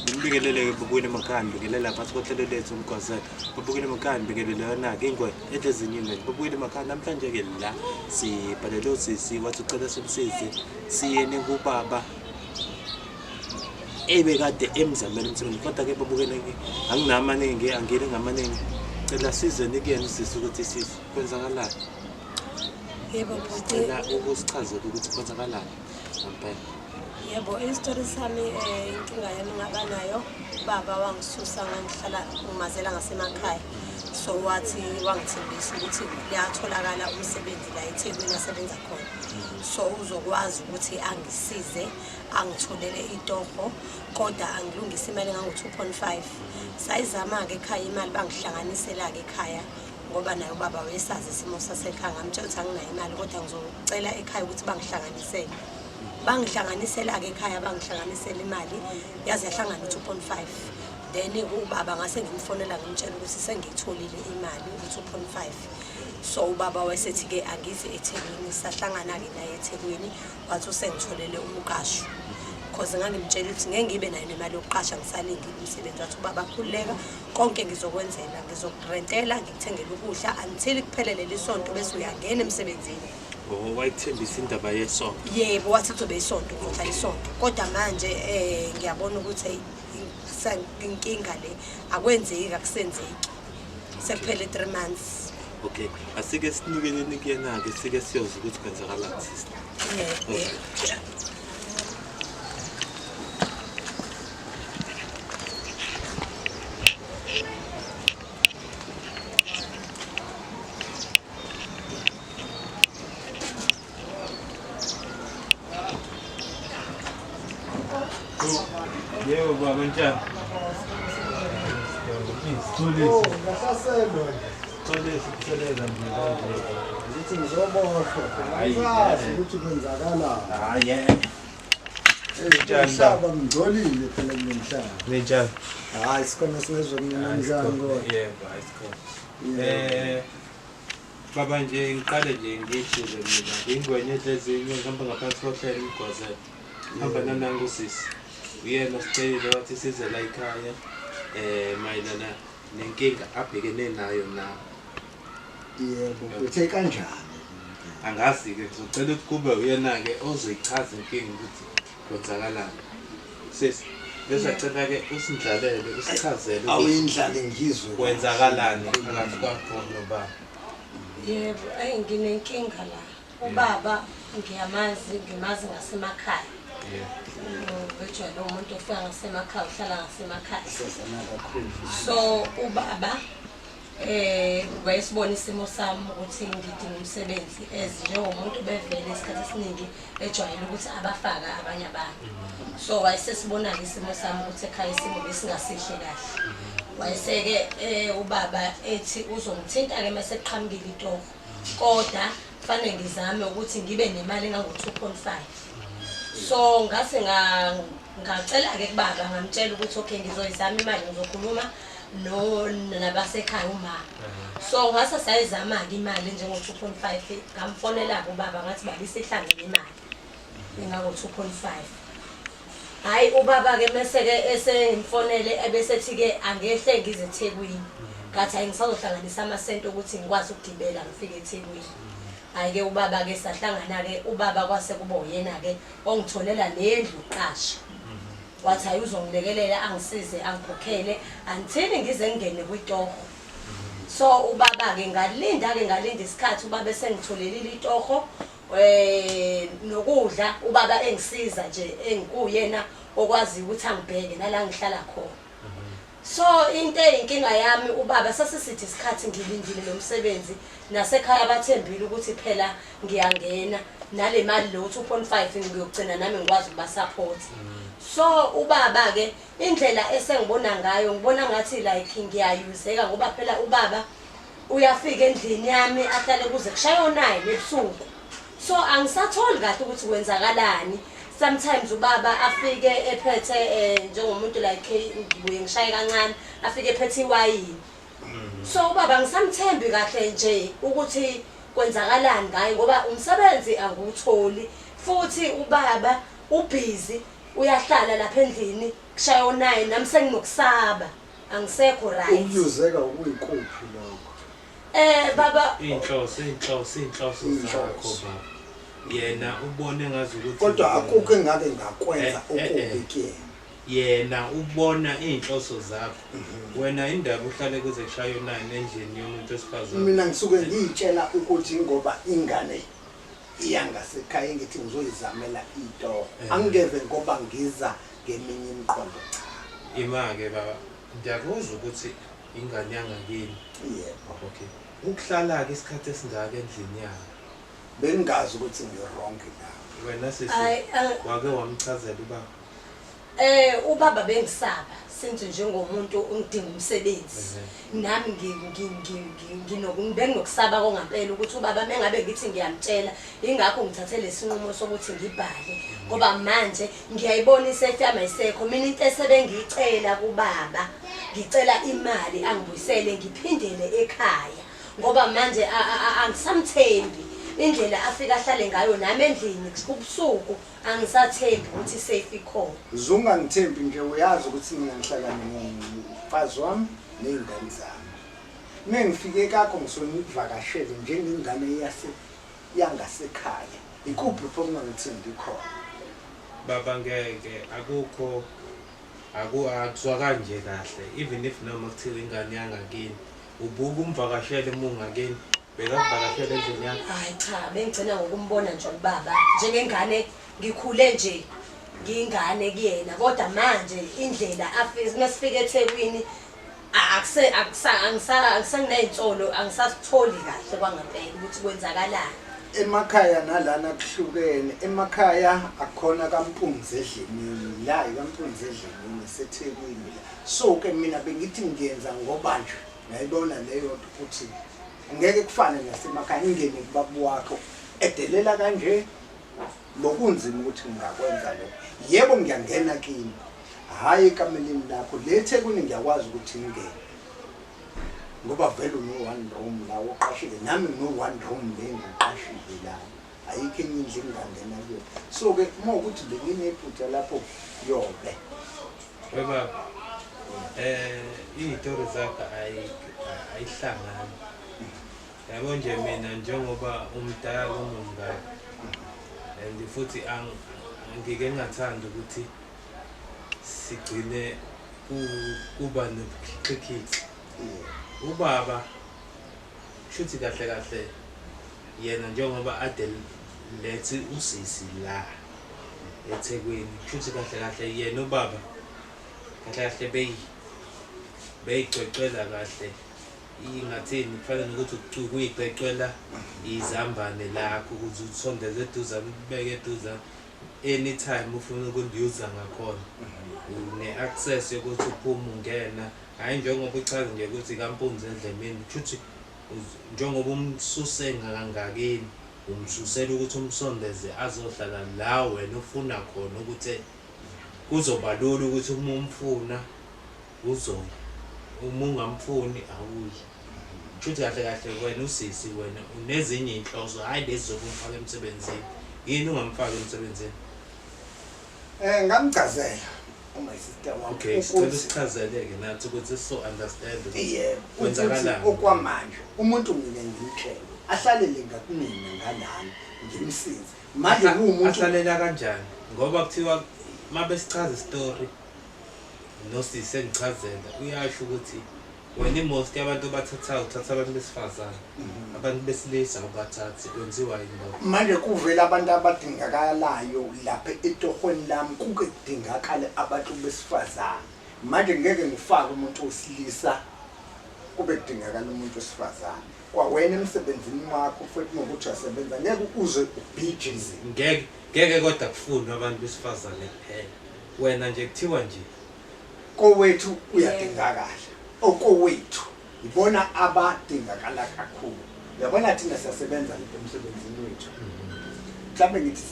Ngibingelele-ke babukeli emakhaya, ngibingelela phakathi kohlelo lethu umgwazela. Babukeli emakhaya, ngibingelele yona-ke ingwe edla ezinye ingwe. Babukeli emakhaya, namhlanje-ke la sibhalele usisi wathi ucela simsize siyene kubaba ebekade emzamela umsebenzi kodwa-ke babukele-ke anginamaningi angile ngamaningi cela sizeni kuyena usisi ukuthi sisi kwenzakalani. Yebo bhuti. Sicela ukusichazela ukuthi kwenzakalani ngempela. Yebo, isitori sami inkinga yami ngaba nayo ubaba wangisusa ngangihlala ngimazela ngasemakhaya. So wathi wangithembisa ukuthi liyatholakala umsebenzi la eThekwini asebenza khona. So uzokwazi ukuthi angisize angitholele itoho kodwa angilungise imali engango-2.5. Sayizama-ke ekhaya imali bangihlanganisela-ke ekhaya ngoba naye ubaba wayesazi isimo sasekhaya ngamtshela ukuthi anginayo imali kodwa ngizocela ekhaya ukuthi bangihlanganisele. Bangihlanganisela-ke ekhaya bangihlanganisela imali yaze yahlangana u-2.5. Then ubaba ngase ngimfonela ngimtshela ukuthi sengiyitholile imali u-2.5. So ubaba wayesethi-ke angize eThekwini sahlangana-ke naye eThekwini wathi usengitholele umqasho. Cause ngangimtshela ukuthi ngeke ngibe nayo nemali yokuqasha ngisalindile umsebenzi wathi ubaba khululeka konke ngizokwenzela ngizokurentela ngikuthengele ukudla until kuphele leli sonto bese uyangena emsebenzini. Oh, wayekuthembisa indaba yesonto. Yebo, wathi kuzobe isonto kuzohlala isonto kodwa manje ngiyabona ukuthi inkinga le akwenzeki akusenzeki sekuphele 3 months. Okay, asike sinikeleni kuyena-ke sike siyozwa ukuthi kwenzakalani sister. Yebo. Okay. Yebo baba njani? Oh, ngahlaselwa nje. Xolisa ukutheleka nje kanje. Ngithi ngizoboshwa. Hayi, Angisazi eh. ukuthi kwenzakalani. Hayi. Eh, Umhlaba ngingcolile phela kulo mhlaba. Ninjani? Hayi sikhona singezwe kunina njani kodwa. Yebo, hayi sikhona. Baba nje ngiqale nje ngishilo mina ngingwenye edlezinye ngihamba ngaphansi kohlelo umgwazela. Hamba nanangu usisi. Uyena sicelile wathi size la ekhaya mayelana nenkinga abhekene nayo na. Yebo, uthe kanjani? Angazi-ke ngizocela ukuthi kube uyena-ke ozoyichaza inkinga ukuthi kwenzakalani. Sisi, besacela-ke usindlalele usichazele ukuthi Awuyindlale ngizwe. kwenzakalani phakathi kwakho nobaba. Yebo, eyi nginenkinga la. Ubaba ngiyamazi, ngimazi ngasemakhaya. Ngejwayele umuntu ofika ngasemakhaya uhlala ngasemakhaya. Sazana kakhulu. So ubaba wayesibona isimo sami ukuthi ngidinga umsebenzi as njengomuntu bevele isikhathi esiningi ejwayele ukuthi abafaka abanye abantu. So wayesesibona-ke isimo sami ukuthi ekhaya isimo besingasihle kahle. Wayeseke ubaba ethi uzongithinta-ke uma sekuqhamukile itoho kodwa kufanele ngizame ukuthi ngibe nemali engango-2.5. So ngase ngacela-ke kubaba ngamtshela ukuthi okay ngizoyizama imali ngizokhuluma nabasekhaya uma. So ngase sayizama-ke imali njengo-2.5 ngamfonela-ke ubaba ngathi baba isihlangene imali engango-2.5. Hhayi ubaba-ke mese-ke esengimfonele ebesethi-ke angehle ngize eThekwini. Ngathi hhayi ngisazohlanganisa amasenti ukuthi ngikwazi ukugibela ngifike eThekwini. Hhayi-ke ubaba-ke sahlangana-ke ubaba kwase kuba uyena-ke ongitholela nendlu uqasha. Wathi hhayi uzongilekelela angisize angikhokhele until ngize ngingene kwitoho. So ubaba-ke ngalinda-ke ngalinda isikhathi ubaba esengitholelile itoho nokudla ubaba engisiza nje engikuyena okwazi ukuthi angibheke nala ngihlala khona. So into eyinkinga yami ubaba sasisithi isikhathi ngilindile lo msebenzi nasekhaya bathembile ukuthi phela ngiyangena nale mali lo 2.5 ngiyogcina nami ngikwazi ukuba support. So ubaba ke indlela esengibona ngayo ngibona ngathi like ngiyayuzeka ngoba phela ubaba uyafika endlini yami ahlale kuze kushaye o9 ebusuku. So angisatholi kahle ukuthi kwenzakalani. Sometimes ubaba afike ephethe njengomuntu like ngibuye ngishaye kancane afike ephethe iwayini. So ubaba ngisamthembi kahle nje ukuthi kwenzakalani ngaye ngoba umsebenzi angiwutholi futhi ubaba ubhizi uyahlala lapha endlini. Kushaya o-9, nami senginokusaba, angisekho right. Ukuyuzeka ukuyikuphi lokho? Baba, Iy'nhloso zakho baba, yena ubone ngazi ukuthi Kodwa akukho engake ngakwenza Eh. okubi kuyena. Yena ubona iy'nhloso zakho wena, indaba uhlale kuze kushaye u-9 endlini yomuntu wesifazane. Mina ngisuke ngiyitshela ukuthi ngoba ingane iyangasekhaya, ngithi ngizoyizamela itoho, angingeve ngoba ngiza ngeminye imiqondo, cha. Ima-ke baba, ngiyakuzwa ukuthi ingane yangakini. Yebo. Okay, ukuhlala-ke isikhathi esingaka endlini yayo? Bengingazi ukuthi ngi-wrong la. Wena sisi, Hayi, wake wamchazela ubaba? Ubaba bengisaba since njengomuntu ongidinga umsebenzi, nami benginokusaba kongampela ukuthi ubaba mengabe ngithi ngiyamtshela. Ingakho ngithathe lesinqumo sokuthi ngibhale, ngoba manje ngiyayibona isefi yami ayisekho. Mina into esebengiyicela kubaba, ngicela imali angibuyisele, ngiphindele ekhaya, ngoba manje angisamthembi indlela afika ahlale ngayo nami endlini ubusuku. Angisathembi ukuthi safe ikhona. Zungangithembi nje, uyazi ukuthi mina ngihlala nomfazi wami ney'ngane zami. Uma ngifike kakho ngisuke ngikuvakashele njengengane yangasekhaya. Ikuphi pho kungangithembi khona? Baba, ngeke, akukho, akuzwakali nje kahle. Even if noma kuthiwa ingane yangakini, ubuke umvakashele uma ungakini, bekakuvakashela endlini yakho? Hayi cha, bengigcina ngokumbona nje ubaba njengengane, ngikhule nje ngiyingane kuyena, kodwa manje indlela masifika eThekwini angisanginey'nsolo, angisasitholi kahle kwangampela ukuthi kwenzakalani. Emakhaya nalana kuhlukene. Emakhaya akukhona kampunzi edlemini, la ikampunzi edlemini seThekwini la. So-ke mina bengithi ngiyenza ngoba nje ngayibona leyo nto ukuthi ngeke kufane nasemakhaya, ingene kubaba wakho edelela kanje, bokunzima ukuthi ngingakwenza lokho. Yebo, ngiyangena kini, hhayi ekameleni lakho. Le Thekwini ngiyakwazi ukuthi ngingene ngoba vele uno-one room la uqashile, nami ngino-one room le ngiqashile la, ayikho enye indlu engingangena kuyona. So-ke uma ukuthi benginephutha lapho, yobe. Webaba, iy'tori zakho ayihlangani, yabo nje. Mina njengoba umdala, umumngaka, and futhi angike ngingathandi ukuthi sigcine kuba nobukhixikhithi. Ubaba kushuthi kahle kahle yena njengoba ade lethi usisi la eThekwini, kushuthi kahle kahle yena ubaba kahle kahle beyicwecwela kahle, ingathini, kufanele nokuthi kuyicwecwela izambane lakho ukuze usondeze eduzane, ubeke eduzane, anytime ufuna ukuliyuza ngakhona une-access yokuthi uphume ungena. Hhayi, njengoba uchaza nje ukuthi kampunzi edlemini, kushuthi njengoba umsuse ngakini, umsusela ukuthi umsondeze azohlala la wena ufuna khona, ukuthi kuzoba lula ukuthi uma umfuna uzoya, uma ungamfuni awuyi. Kushuthi kahle kahle wena usisi, wena unezinye iy'nhloso, hhayi lezi zokumfaka emsebenzini. Yini ungamfaki emsebenzini? Ngamchazela my sister wami Okay, sicela ukuthi usichazele-ke nathi ukuthi so understand ukuthi Yebo, ukuthi kwenzakalani. okwamanje umuntu mina ngimtshele ahlalele ngakumina ngalana, ngimsize manje kuwumuntu. Ahlalela kanjani, ngoba kuthiwa uma besichaza isitori nosisi engichazela, uyasho ukuthi wena i-most yabantu obathathayo uthatha abantu besifazane, abantu besilisa awubathathi. Kwenziwa yini lokho? Manje kuvela abantu abadingakalayo lapha etohweni lami, kuke kudingakale abantu besifazane. Manje ngeke ngifake umuntu wesilisa kube kudingakala umuntu wesifazane. Kwawena emsebenzini wakho futhi nokuthi uyasebenza, ngeke uze ubhijize. Ngeke, ngeke, kodwa kufunwe abantu besifazane kuphela. Wena nje kuthiwa nje Kowethu uyadingakala, okowethu ibona abadingakala kakhulu. Uyabona, thina siyasebenza lapha emsebenzini wethu, mhlawumbe ngithi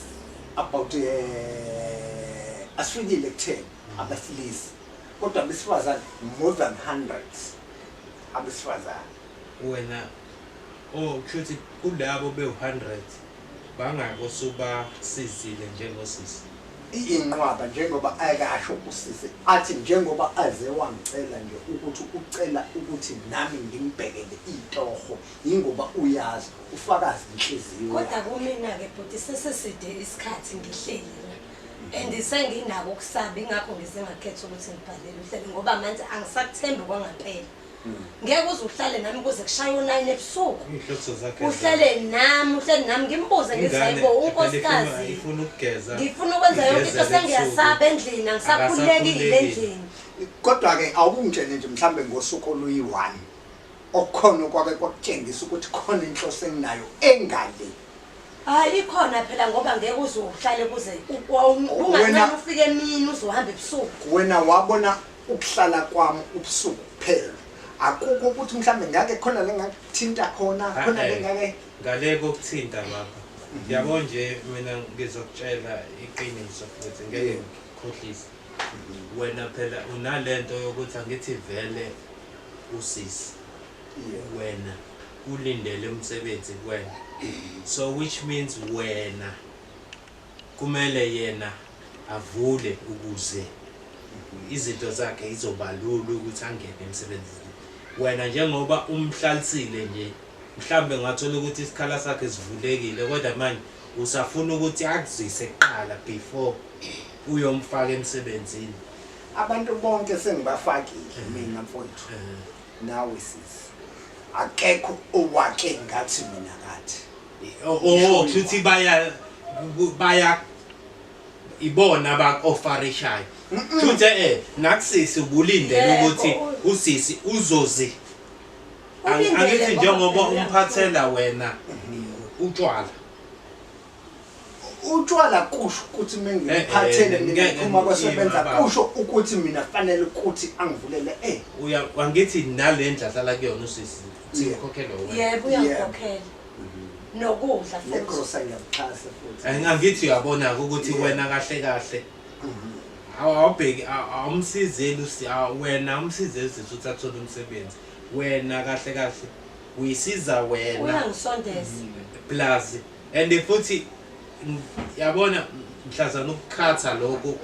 about asifikile ku-10 abesilisa, kodwa abesifazane more than hundreds abesifazane. Wena, oh, kushuthi kulabo bewu-100 bangaki osubasizile njengosisi? Inqwaba njengoba akasho usisi athi njengoba aze wangicela nje ukuthi ucela ukuthi nami ngimbhekele itoho yingoba uyazi ufakazi inhliziyo Kodwa yakhe. kumina-ke bhuti seseside isikhathi ngihleli la and senginako ukusaba, ingakho ngize ngakhetha ukuthi ngibhalele uhlelo ngoba manje angisakuthembi kwangampela. Ngeke uze uhlale nami kuze kushaye u-9 ebusuku. Iy'hloso zakhe Uhlale nami, uhlale nami ngimbuze ngithi Ingane hayibo phela unkosikazi. ifuna ukugeza. Ngifuna ukwenza yonke into Igezele sengiyasaba endlini, angisakhululekile Akasakhululekile. endlini. Kodwa-ke awukungitshele nje mhlambe ngosuku oluyi-1 okukhona okwake kwakutshengisa ukuthi khona inhloso enginayo engale. Hayi ikhona phela ngoba ngeke uze uhlale kuze Wena- ungancane ufike emini uzohamba ebusuku. Wena wabona ukuhlala kwami ubusuku kuphela. Akukho ukuthi mhlambe ngake khona la ngakuthinta khona, khona Ah, le eh. ngake Ngale kokuthinta baba. Yabo nje mina ngizokutshela iqiniso futhi ngeke Yeah. ngikukhohlise. Wena phela unalento yokuthi angithi vele usisi Yeah. wena ulindele umsebenzi kuwena. So which means wena kumele yena avule ukuze izinto zakhe izoba lula ukuthi angene emsebenzini. Wena njengoba umhlalisile nje mhlambe ngathola ukuthi isikhala sakhe sivulekile kodwa manje usafuna ukuthi akuzise kuqala before uyomfaka emsebenzini. Abantu bonke sengibafakile mina mfowethu. Nawe sisi. Akekho owake ngathi mina ngathi. Oh, kushuthi baya baya ibona abaku-offerishayo. Kushuthi nakusisi ubulindele Yebo, ukuthi usisi uzozi Ulindele angithi ngoba njengoba phela umphathela wena utshwala. Utshwala kusho ukuthi mengiphathele mina Ngeke ngiphuma kwasebenza baba. kusho ukuthi mina fanele ukuthi angivulele Uya angithi nale ndlu ahlala kuyona usisi Yeah. ukhokhelwa wena. Yebo uyangikhokhela. Nokudla futhi. Negrosa ngiyakuxhasa futhi. Angithi uyabona ukuthi Yeah. wena kahle kahle awubheki awumsizeli wena awumsizeli usisi ukuthi athole umsebenzi. Wena kahle kahle uyisiza wena Uyangisondeza. plus and futhi yabona mhlazana ukukhatha lokho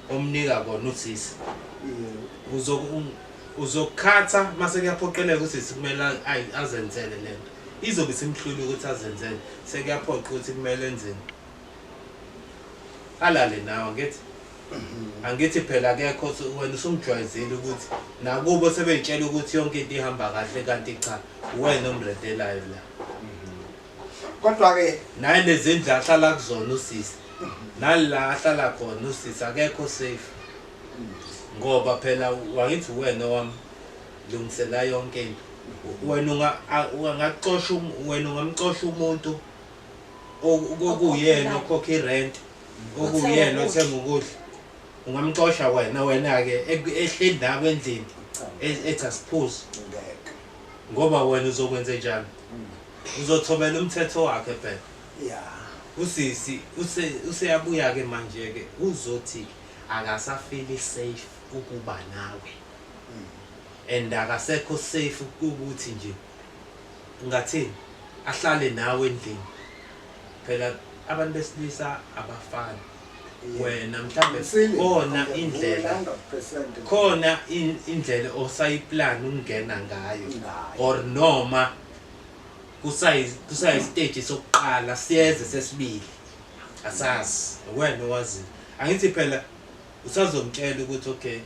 omnika kona usisi. Yeah. Uzokukhatha mase kuyaphoqeleka usisi kumele azenzele lento. Izobe simhlula ukuthi azenzele. Sekuyaphoqa ukuthi kumele enzeni. Alale nawe ngithi. Angithi phela akekho wena usumjwayezile ukuthi nakubo sebeyitshela ukuthi yonke into ihamba kahle kanti cha wena omredelayo la. Kodwa ke Naye lezindlu ahlala kuzona usisi. Nala ahlala khona usisi akekho safe. Ngoba phela wangithi wena wami lungisela yonke into. Wena ungaxosha wena ungamxosha umuntu okuyena okhokha irent, okuyena othenga ukudla. Ungamxosha wena wena ke ehleli nawe endlini ethi asiphuze. Ngeke. Ngoba wena uzokwenza njani? Uzothobela umthetho wakhe phela. Yeah. Usisi useyabuya ke manje ke uzothi akasafeel safe ukuba nawe. And akasekho safe ukuthi nje ngathini ahlale nawe endlini. Phela abantu besilisa abafani. Wena mhlambe khona indlela 100% khona indlela osayiplan ukungena ngayo Ngayo. or noma kusayi stage sokuqala siyeze sesibili asazi wena owazi. Angithi phela usazomtshela ukuthi okay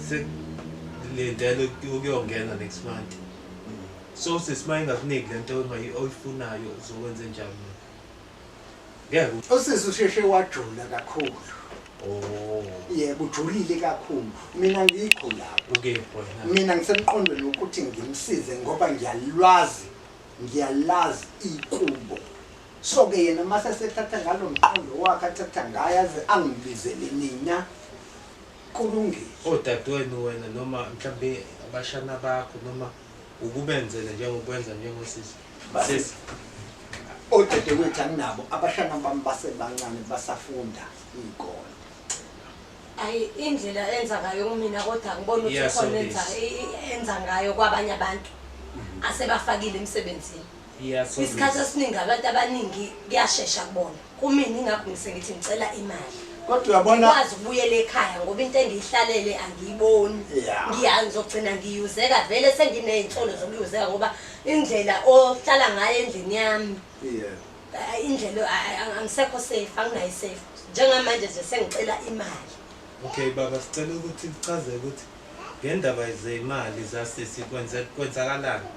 sekulindele ukuyongena next month. So sisi uma ingakuniki lento oyifunayo uzokwenza njani? Ngeke. Usisi usheshe wajula kakhulu. Oh. Yebo ujulile kakhulu. Mina ngikho lapho. Ukephi wena? Mina ngisemqondweni ukuthi ngimsize ngoba ngiyalazi ikubo. So ke yena mase sethatha ngalo mqondo wakhe athatha ngaye aze angibizele nina kulungile. Odadewenu wena noma mhlambe abashana bakho noma ukubenzele njengokwenza njengosisi. Sisi. Odadewethu anginabo, abashana bami basebancane basafunda iy'kole. Ayi indlela enza ngayo kumina kodwa ngibona ukuthi Yes, khona it is. enza ngayo kwabanye abantu asebafakile emsebenzini. Yes, Isikhathi esiningi abantu abaningi kuyashesha kubona. Kumina ingakho ngise ngithi ngicela imali. Kodwa uyabona Ngikwazi ukubuyela ekhaya ngoba into engiyihlalele angiyiboni. Yeah. Ngizogcina ngiyuzeka vele, senginey'nsolo zokuyuzeka ngoba indlela ohlala ngayo endlini yami, indlela angisekho safe, anginayo safe. Njengamanje nje sengicela imali. Okay baba, sicela ukuthi uchaze ukuthi ngendaba zeyimali zasisi kwenzakalani.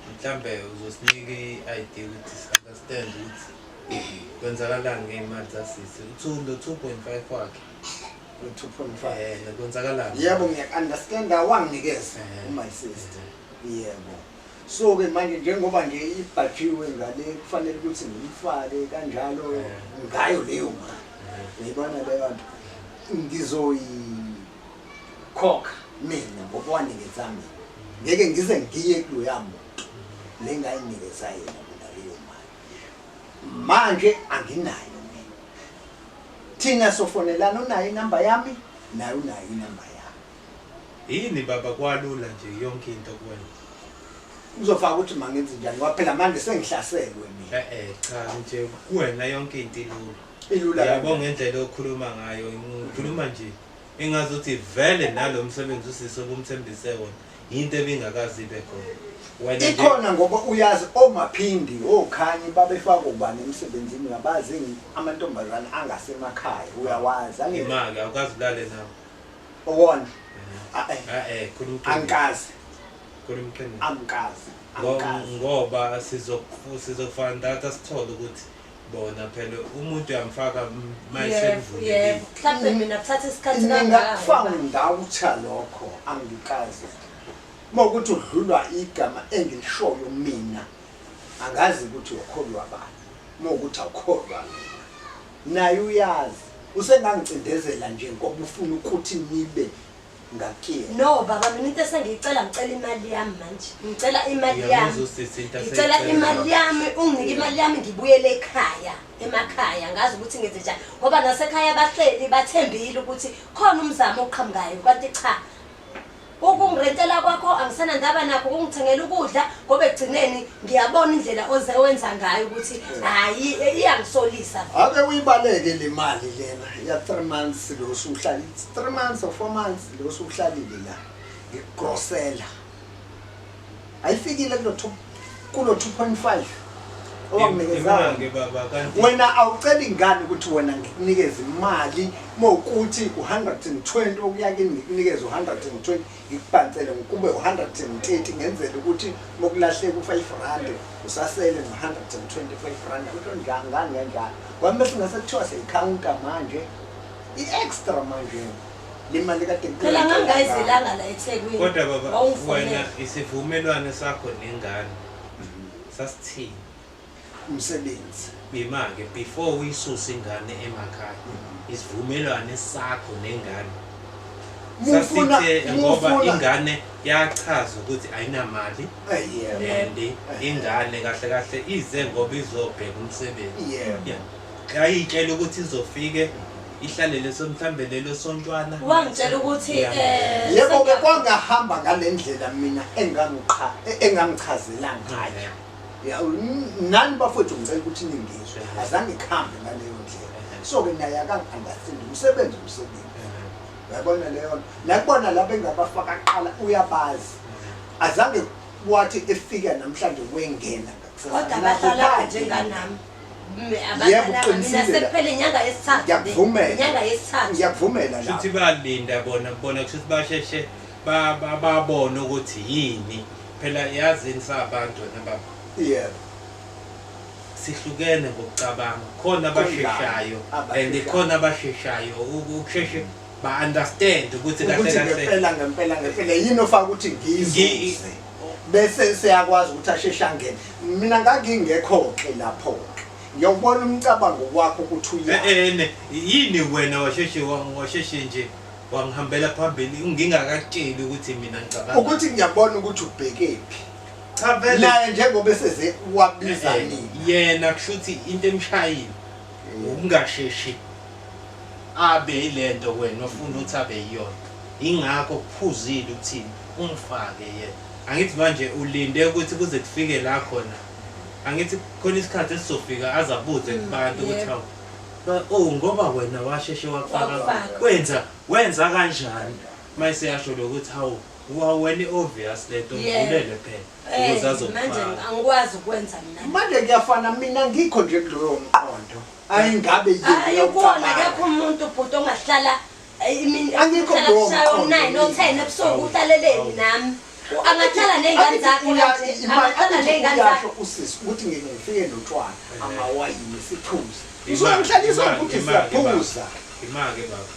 Mhlambe uzosinika i-idea ukuthi si-understand ukuthi kwenzakalani ngey'mali zasisi. Lo 2.5 wakhe. Lo 2.5. Kwenzakalani? Yebo, ngiyak-understanda, wanginikeza my sister. Yebo. So-ke manje njengoba nje ibhajiwe ngale, kufanele ukuthi ngimfake kanjalo ngayo leyo mali. Uyayibona leyo nto? Ngizoyikhokha mina ngoba wanikeza mina. Ngeke ngize ngiye kuloya muntu le ngayinikeza yena mina leyo mali. Manje anginayo mina. Thina sofonelana, unayo inamba yami, naye unayo inamba yami. Yini baba, kwalula nje yonke into kuwena? Uzofaka ukuthi mangenze njani ngoba phela manje sengihlaselwe mina. Cha nje kuwena yonke into ilula. Ilula Yabo, kanjani? ngendlela okhuluma ngayo, ngikhuluma nje engazuthi vele nalo msebenzi usisi obumthembise wona into ebingakaze ibe khona. Wena nje Ikhona, ngoba uyazi omaphindi okhanyi babefaka ubani emsebenzini, uyabazi amantombazane angasemakhaya, uyawazi angithi? Imali awukazi ulale nawo. Owona. Khuluma iqiniso. Angikaze. Khuluma iqiniso. Angikaze. Angikaze. Ngoba sizofanda sithole ukuthi bona phela umuntu uyamfaka mayisekuvulekile. Yebo, mhlawumbe mina kuthatha isikhathi kangaka. Ngingakufanga lokho, angikaze. Uma ukuthi udlulwa igama engilishoyo mina, angazi ukuthi uyokholwa bani. Uma ukuthi awukholwa mina, naye uyazi. Usengangicindezela nje ngoba ufuna ukuthi nibe ngakuyena. No baba, mina into esengiyicela, ngicela imali yami manje. Ngicela imali Uyamuzwa yami. usisi into Ngicela aseyicela. imali yami, unginike imali yami ngibuyele ekhaya. Emakhaya ngazi ukuthi ngenze njani. Ngoba nasekhaya bahleli bathembile ukuthi khona umzamo oqhamukayo, kanti cha. Ukungirentela kwakho angisenandaba nakho, ukungithengela ukudla, ngoba ekugcineni ngiyabona indlela oze wenza ngayo ukuthi hayi, iyangisolisa. Ake uyibaleke le mali lena ya 3 months lo usuhlala, it's 3 months or 4 months lo usuhlalile la, ngikugrosela ayifikile kulo 2.5 owanginikeza. Imali baba, kanti Wena awuceli ingane ukuthi wena ngikunikeze imali mawukuthi u120 okuya kini, ngikunikeze u120, ngikubhansele ngikube u130, ngenzele ukuthi mokulahleka u5 rand usasele no125 rand, ukuthi njani ngani kanjani kwami, bese ngase kuthiwa seyicounter manje i-extra manje le mali kade. Phela ngangayizelanga la eThekwini. Kodwa baba, Wawungifonela. wena isivumelwano sakho nengane sasithini? Umsebenzi. Ima-ke, before uyisuse ingane emakhaya, isivumelwano sakho nengane Mufuna sasithe ngoba mufuna ingane yachaza ukuthi ayinamali Yebo. and ingane kahle kahle ize ngoba izobheka umsebenzi. Yebo. Yeah. Yayitshela ukuthi izofike ihlale leso mhlambe lelo sontwana. Wangitshela ukuthi Yebo-ke, kwangahamba ngale ndlela mina engangichazela ngayo. Ya, nani bafowethu, ngicela ukuthi ningizwe, azange kuhambe ngaleyo ndlela. So-ke naye akangi-understand, umsebenzi umsebenzi, uyabona leyo nto, nakubona laba engabafaka kuqala uyabazi, azange wathi efika namhlanje wengena ngakusasa. Kodwa Nakho abahlalanga kade. njenganami. Yebo, Abahlalanga mina uqinisile la. sekuphele inyanga yesithathu. Ngiyakuvumela. Inyanga yesithathu. Ngiyakuvumela lapho. Shuthi balinda bona, kushuthi basheshe babone ukuthi yini phela, yazini sabantu wena baba. Yebo. Sihlukene ngokucabanga, khona abasheshayo and Abasheshayo. khona abasheshayo ukusheshe ba-understand ukuthi kahle Ukuthi kahle ngempela ngempela ngempela yini ofaka ukuthi ngiyizuze, bese siyakwazi ukuthi asheshe angene. Mina ngangingekho-ke lapho-ke, ngiyawubona umcabango wakho ukuthi uya Ene yini wena washeshe nje wangihambela phambili ngingakakutsheli ukuthi mina ngicabanga Ukuthi ngiyabona ukuthi ubhekephi. Cha vele. Naye njengoba eseze wabiza mina. Yena kushuthi into emshayile ukungasheshi abe yilento wena ofuna ukuthi abe yiyona, ingakho kuphuzile ukuthini umfake yena. Angithi manje ulinde ukuthi kuze kufike la khona, angithi khona isikhathi esizofika azabuze kubantu ukuthi hawu. Oh, ngoba wena washeshe wakufaka. Wakufaka. Wenza kanjani? Mayise yasho lokuthi hawu, wena obvious lento uvulele phela ukuze Manje azokufaka. angikwazi ukwenza mina. Manje kuyafana, mina ngikho nje kuloyo mqondo. Ayingabe yini Hayi ukona yokucabanga. akekho umuntu bhuti ongahlala imini Angikho uhlala kulowo kushaya mqondo u-9 mina. o-10 ebusuku uhlaleleni nami. Angahlala ney'ngane zakhe kanje, angahlala ney'ngane zakhe. Uyasho usisi ukuthi ngike ngifike notshwala, amawayini, siphuze. Uzongihlalisa ukuthi siyaphuza. Ima-ke baba.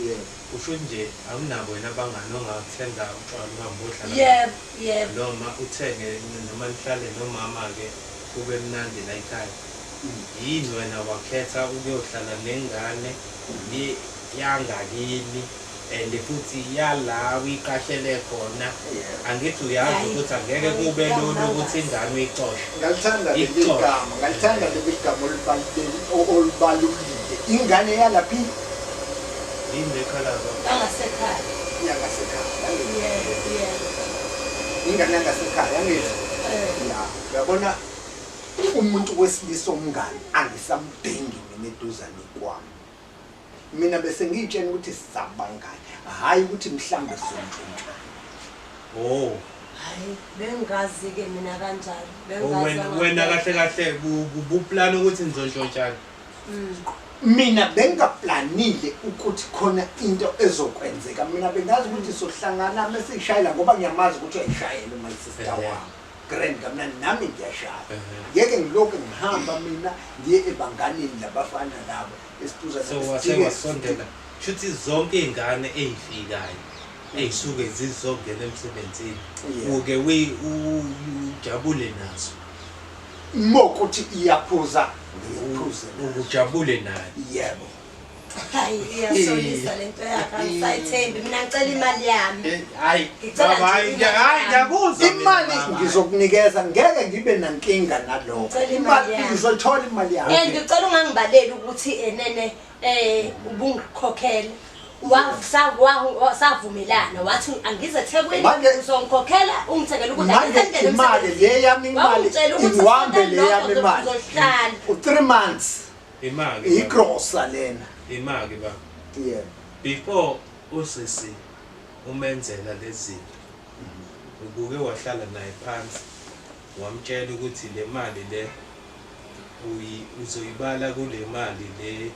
Yebo. Usho nje awunabo wena abangani ongathenga utshwala uhambe ohlala Yebo, yebo. noma uthenge noma nihlale nomama-ke kube mnandi la ekhaya. Yini wena wakhetha ukuyohlala nengane yangakini and futhi yala uyiqashele khona? Angithi uyazi Hhayi, ukuthi angeke kube lula ukuthi ingane uyixoshe. Ngalithanda leli Ixoxe. gama, ngalithanda leli gama olubalulile. Ingane yalaphi? Yini lekhalazo? Yangasekhaya. Yangasekhaya. Yebo, yebo. Ingane yangasekhaya, angithi? Eh. Ya, uyabona umuntu wesilisa omngani angisamdingi mina eduzane kwami. Mina bese ngiyitshena ukuthi sizabangani, hhayi ukuthi mhlambe sizontshontsha. Oh. Hayi, bengazi-ke mina kanjalo. Oh, Bengazi wena kahle kahle buplan ukuthi nizontshontshana. Mina bengingaplanile ukuthi khona into ezokwenzeka. Mina bengazi ukuthi sohlangana mesiyishayela, ngoba ngiyamazi ukuthi uyayishayela my sister wami. Grand kamnandi, nami ngiyashaya. Ngeke ngilokhu ngihamba mina ngiye ebanganini labafana labo esiphuza. So wase wasondela. Shuthi zonke iy'ngane ey'fikayo ey'suke zizongena emsebenzini uke ujabule nazo. Mokuthi iyaphuza, ngiyiphuze. Ujabule nayo. Yebo. Hayi, iyasolisa lento yakho, angisayithembi. Mina ngicela imali yami. Hayi, Ngicela baba, nje hayi, imali hayi, yami. ngiyakuzwa mina, Imali baba. ngizokunikeza, ngeke ngibe nankinga nalokho. Ngicela imali Imali yami. ngizolithola imali yami. Ngicela ungangibaleli ukuthi enene ubungikhokhela. Savumelana wathi angize eThekwini Manje- uzongikhokhela ungithengele ukudla. Manje Ngisendele imali emsebenzini. le yami imali Wangitshela ukuthi iwambe sonke le yami lokho imali. uzohlala. U3 months Ima-ke baba. igrosa lena. Ima-ke baba. Yebo. Before usisi umenzela lezi zinto, ubuke wahlala naye phansi wamtshela ukuthi le mali le uzoyibala kule mali le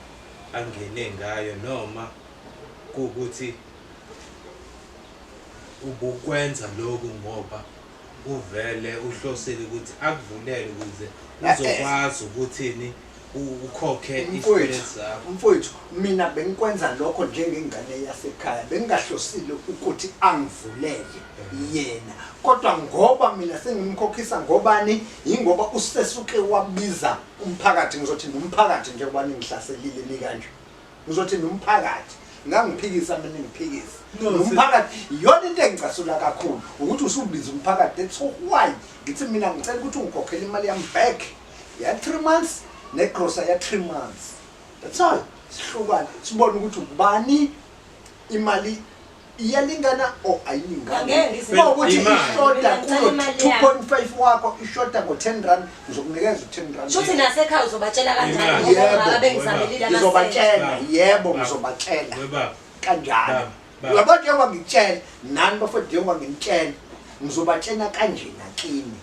angene ngayo, noma kuwukuthi ubukwenza lokhu ngoba uvele uhlosile ukuthi akuvulele ukuze uzokwazi ukuthini ukhokhe isikweletu sakho. Mfowethu, mina bengikwenza lokho njengengane yasekhaya, bengingahlosile ukuthi angivulele yena, kodwa ngoba mina sengimkhokhisa ngobani, yingoba usesuke wabiza umphakathi. Ngizothi nomphakathi njengoba ningihlaselile nikanje, ngizothi nomphakathi ngangiphikisa mina, ngiphikisa nomphakathi. Iyona into engicasula kakhulu ukuthi usubiza umphakathi. That's why ngithi mina ngicela ukuthi ungikhokhele imali yami back ya 3 months negrosa ya 3 months. That's all. Sihlukane sibone ukuthi ubani imali iyalingana or ayilingani. Angeke ngize- Uma ukuthi Imali. ishoda Mina ngicela kulo imali yami. 2.5 wakho, ishoda ngo-10 rand, ngizokunikeza u-10 rand. Shuthi nasekhaya uzobatshela kanjani Imali. ngoba Yebo. ngabe bengizamelile amasenti. Ngizobatshela, Baba. yebo, Baba. ngizobatshela Webaba. kanjalo. Baba. Baba. Uyabo njengoba ngikutshela nani bafowethu, njengoba nginitshela ngizobatshela kanjena kini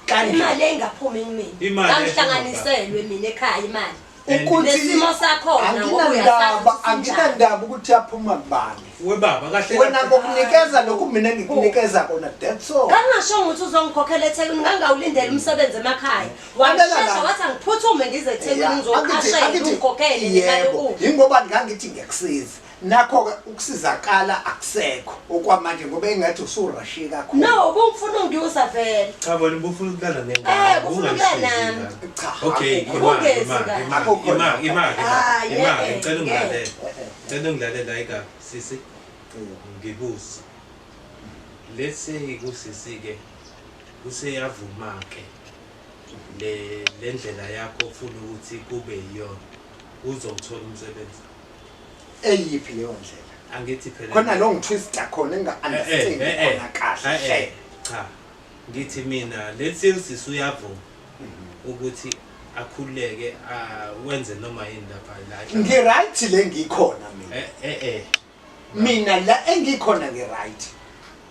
kanje. Imali engaphumi kumina. Imali Ngangihlanganiselwe mina ekhaya imali. Ukuthi Nesimo sakhona ngoba uyasazi anginandaba, ukuthi sinjani. anginandaba ukuthi yaphuma kubani. Webaba kahle Wena ngokunikeza lokhu mina ngikunikeza kona, that's all. Ngangingasho ukuthi uzongikhokhela eThekwini, ngangawulindela umsebenzi emakhaya. Wangishesha wathi angiphuthume ngize eThekwini Yeah. ngizoqashela ungikhokhele nemali Yebo, yokudla. yingoba ngangithi ngiyakusiza. Nakho-ke ukusizakala akusekho okwamanje ngoba engathi usurashe kakhulu. No, ubungifuna ungiusa vele. Cha bona ubufuna ukulala nengane. Eh, ubufuna ukulala nami. Cha. Okay, akukho. imali, Ungezi imali, kahle. imali, Akukho imali, imali, Ah, imali, yeke, ngicela ungilalele. Eh, eh. Ngicela ungilalele la ika sisi. Ngibuze. Let's say kusisi ke useyavuma ke le ndlela yakho ofuna ukuthi kube yiyona, uzowuthola umsebenzi. Eyiphi leyo ndlela? Angithi phela Khona lo ngitwista khona enga-understand khona kahle. Cha, ngithi mina let's say usisi uyavuma ukuthi Akhululeke wenze noma yini lapha la. Ngi-right le ngikhona mina. Eh eh eh. Mina la engikhona ngi-right.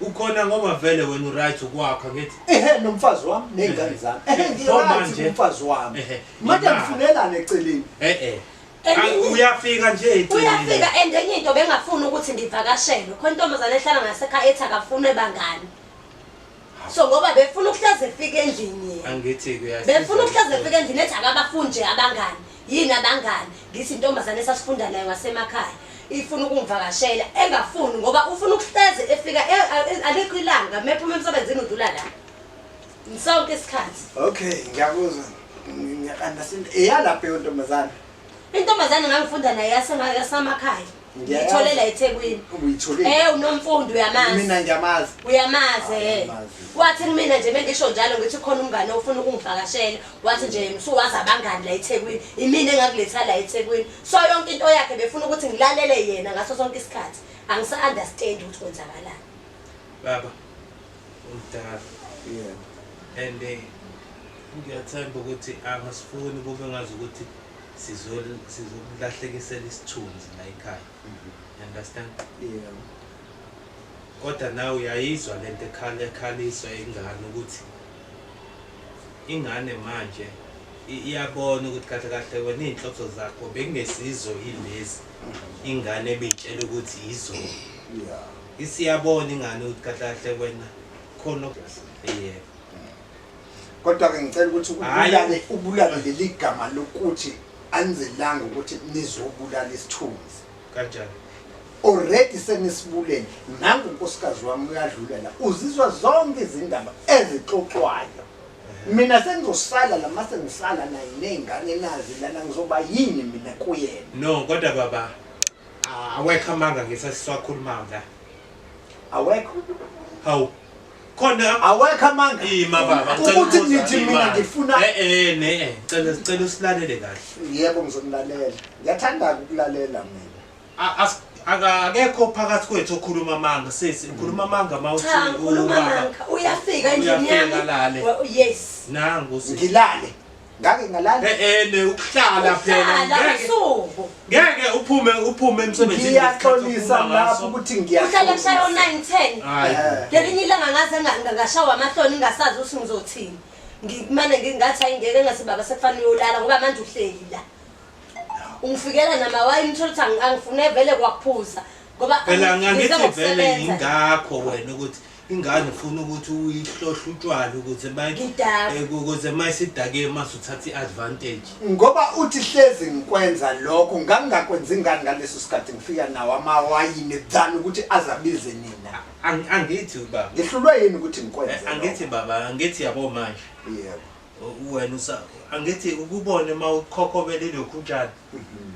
Ukhona ngoba vele wena uright ukwakha ngithi. Ehe nomfazi wami ney'ngane zami. Ehe So ngi-right manje- kumfazi wami. Ehe, Manje imali. ngifunelani eceleni? Eh eh. Elinye- Uyafika nje eceleni. Uyafika and enye into bengafuni ukuthi ngivakashelwe. Khona intombazane ehlala ngasekhaya ethi akafune bangani. So ngoba befuna ukuhlaze efika endlini yena. Angithi kuyasiza. Befuna ukuhlaze efika endlini ethi akabafuni nje abangani. Yini abangani? Ngithi intombazane esasifunda nayo ngasemakhaya. Ifuna ukungivakashela engafuni ngoba ufuna ukuhleze efika alikho ilanga mephuma emsebenzini udlula la. Sonke isikhathi. Okay, ngiyakuzwa. Ngiya-understand. Eyalapha leyo ntombazane. Intombazane ngangifunda nayo yasemakhaya. Ngiyayazi. Ngiyitholela eThekwini. Uyitholile? Unomfundo uyamazi. Mina ngiyamazi. Uyamazi Ah, eh. ngiyamazi. Wathi kumina nje bengisho njalo ngithi khona umngane ofuna ukungivakashela. Wathi nje msuwazi abangani la eThekwini. Imina engakuletha la eThekwini. So yonke into yakhe befuna ukuthi ngilalele yena ngaso sonke isikhathi. Angisa understand ukuthi kwenzakalani. Baba. Umdala. Yebo. And ngiyathemba ukuthi angasifuni kube ngazi ukuthi sizokulahlekisela isithunzi la ekhaya. You understand? Yebo. Kodwa nawe uyayizwa lento ekhala ekhaliswa ingane ukuthi ingane manje iyabona ukuthi kahle kahle wena iy'nhloso zakho bekungesizo yilezi ingane ebeyitshela ukuthi yizo. Yeah. Isiyabona ingane ukuthi kahle kahle wena khona yebo. Kodwa ke ngicela ukuthi Hhayi. ubulale leli gama lokuthi anizelanga ukuthi nizobulala isithunzi. Kanjani? Already senisibulele. Nangu unkosikazi wami uyadlula la. Uzizwa zonke izindaba ezixoxwayo. Mina sengizosala la mase ngisala naye ney'ngane nazi lana ngizoba yini mina kuyena. No, kodwa baba awekho amanga ngisasiwakhuluma la. Awekho. Hawu. Khona Awekho amanga. ima baba ngicela Ukuthi ukubuza, nithi mina ima. ngifuna Eh eh ne eh ngicela usilalele kahle. Yebo ngizonilalela. Ngiyathanda ukulalela mina. Akekho phakathi kwethu okhuluma amanga sisi ukhuluma amanga mawuthi Cha ngikhuluma ubaba. manga. Uyafika endlini Uyafika yami. lale. Yes. Nangu sisi. Ngilale. Ngake ngalala. Eh eh ne ukuhlala phela Uhlala ngeke usuku. ngeke uphume emsebenzini Ngiyaxolisa ngesikhathi ophuma lapho ngaso. ukuthi Uhlala kushaya ngiyaxolisa. o9 10. Hayi. Eh. Ngelinye ilanga ngaze ngashawa amahloni ngingasazi ukuthi ngizothini. Ngimane ngingathi hayi ngeke ngase baba sekufanele uyolala ngoba manje uhleli la. Ungifikela namawayini uthola ukuthi angifune vele kwakuphuza ngoba Phela ngize ngangithi vele ngokusebenza. ingakho wena ukuthi ingane ufuna ukuthi uyihlohle utshwala ukuze Ngidakwe. ukuze mayisidake mase uthatha i-advantage. Ngoba uthi hlezi ngikwenza lokho ngangingakwenzi ingane ngaleso sikhathi ngifika nawo amawayini than ukuthi azabize nina. Angithi baba. Ngihlulwe yini ukuthi ngikwenze? Angithi baba, angithi yabo manje. Yebo. Wena angithi ukubone mawukhokhobela ilokhu utshani.